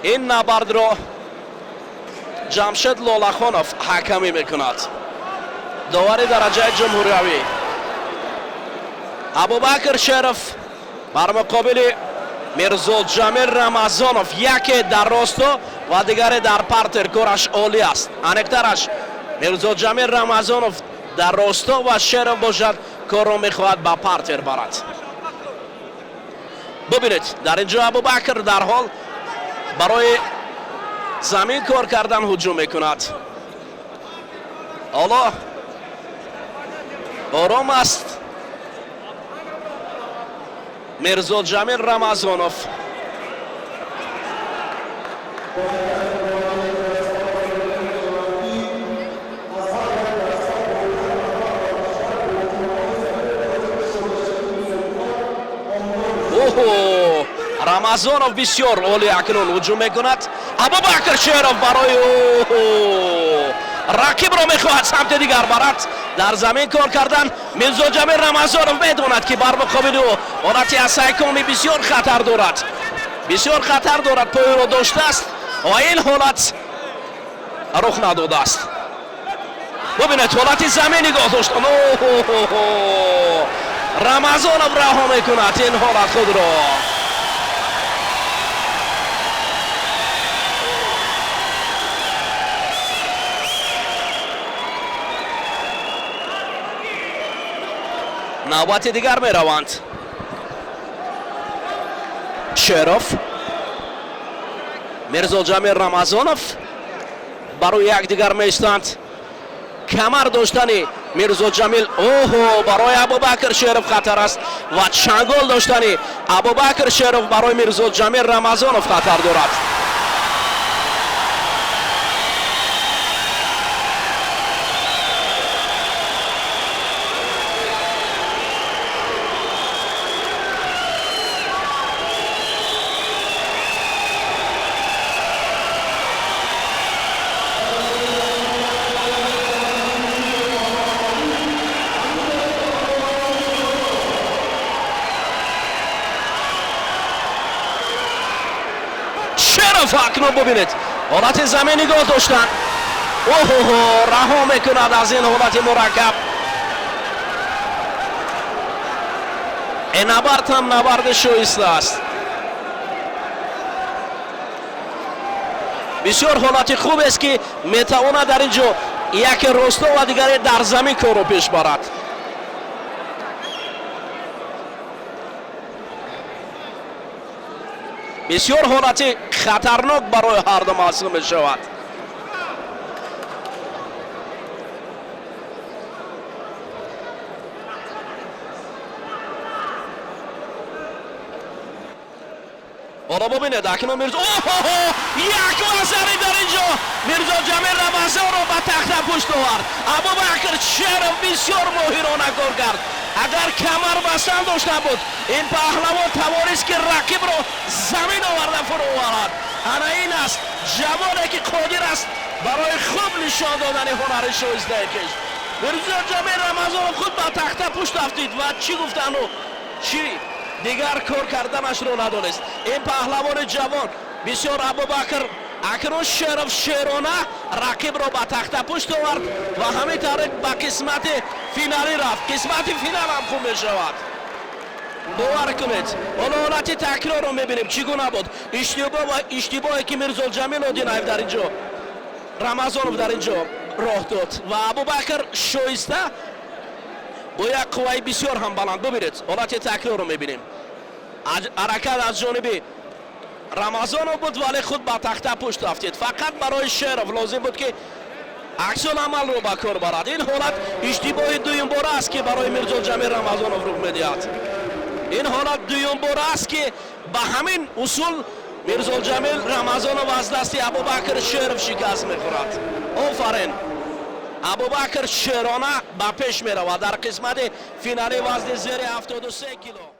Ин набардро Ҷамшед Лолахонов ҳакамӣ мекунад, довари дараҷаи ҷумҳуриявӣ. Абубакр Шеров бар муқобили Мирзоҷамил Рамазонов, яке дар росто ва дигаре дар партер кораш олӣ аст. Аниқтараш, Мирзоҷамил Рамазонов дар росто ва Шеров бошад, корро мехоҳад ба партер барад. Бубинед, дар ин ҷо Абубакр дарҳол барои замин кор кардан ҳуҷум мекунад. Ҳоло ором аст Мирзоҷамил Рамазонов. Оҳо, Рамазонов бисёр олӣ акнун ҳуҷум мекунад. Абубакр Шеров барои рақибро мехоҳад самти дигар барад, дар замин кор кардан. Мирзоҷамил Рамазонов медонад, ки бар муқобили ӯ ҳолати асайкоми бисёр хатар дорад, бисёр хатар дорад. Поиро доштааст ва ин ҳолат рух надодааст. Бубинед, ҳолати замин нигоҳ доштан. Рамазонов раҳо мекунад ин ҳолат худро. Навбати дигар мераванд. Шеров, Мирзоҷамил Рамазонов барои якдигар меистанд. Камар доштани Мирзоҷамил, оҳо, барои Абубакр Шеров хатар аст ва чангол доштани Абубакр Шеров барои Мирзоҷамил Рамазонов хатар дорад. Шеров акнун, бубинед, ҳолати замин нигоҳ доштан. Оҳоҳо, раҳо мекунад аз ин ҳолати мураккаб. Ин набард ҳам набарди шоиста аст. Бисёр ҳолати хубест, ки метавонад дар ин ҷо яке росто ва дигаре дар замин корро пеш барад. Бисёр ҳолати хатарнок барои ҳарду маҳсуб мешавад. Ҳоло бубинед, акнун Мирзо, оҳо, як вазари дар ин ҷо Мирзо Ҷамил Рамазонро ба тахта пушт овард. Абубакр Шеров бисёр моҳирона кор кард. Агар камар бастан дошта буд, ин паҳлавон тавонист, ки рақибро замин оварда фурӯ оварад. Ана ин аст ҷавоне, ки қодир аст барои хуб нишон додани ҳунари шоистаи хеш. Мирзо Ҷамил Рамазонов худ ба тахта пушт афтид ва чӣ гуфтану чӣ дигар кор карданашро надонист ин паҳлавони ҷавон бисёр Абубакр. Акнун Шеров шерона рақибро ба тахта пушт овард ва ҳамин тариқ ба қисмати финалӣ рафт. Қисмати финал ҳам хуб мешавад, бовар кунед. Ҳоло ҳолати такрорро мебинем, чӣ гуна буд иштибоҳ ва иштибоҳе, ки Мирзоҷамил Одинаев дар ин ҷо, Рамазонов дар ин ҷо роҳ дод ва Абубакр шоиста бо як қувваи бисёр ҳам баланд. Бубинед, ҳолати такрорро мебинем. Ҳаракат аз ҷониби Рамазонов буд, вале худ ба тахта пушт рафтид. Фақат барои Шеров лозим буд, ки аксул амалро ба кор барад. Ин ҳолат иштибоҳи дуюмбора аст, ки барои Мирзоҷамил Рамазонов рух медиҳад. Ин ҳолат дуюмбора аст, ки ба ҳамин усул Мирзоҷамил Рамазонов аз дасти Абубакр Шеров шикаст мехӯрад. Офарин, Абубакр шерона ба пеш меравад дар қисмати финали вазни зери 73 кило.